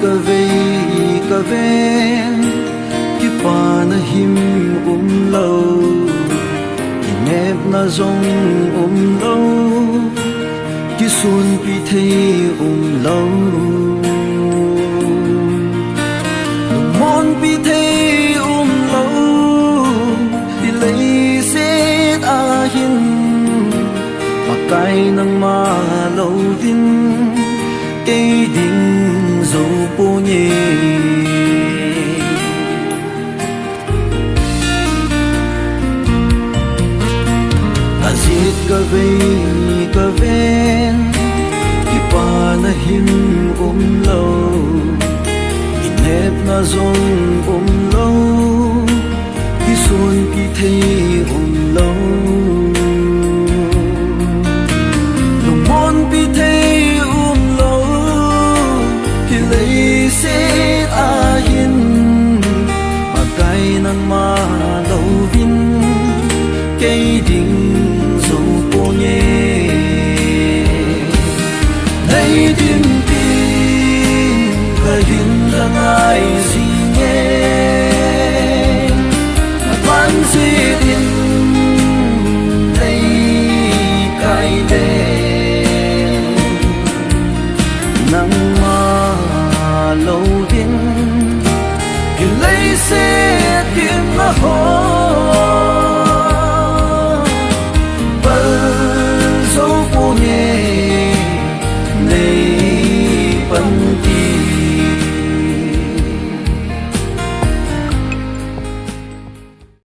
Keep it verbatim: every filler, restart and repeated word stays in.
Kavei kaven, kipana him umlou, kinepna jong umlou, kisunpi thei umlou, lungmonpi thei umlou, hileiset ahin, Pakai nangma louvin, kei ding jou ponge. Kajet kavei kaven, kipana him umlou, kinepna jong umlou, kisunpi thei umlou, lungmonpi thei umlou, hileiset ahin, Pakai nangma louvin, kei ding jou ponge. Nei dinpin kahin la ngai jinge, napan jing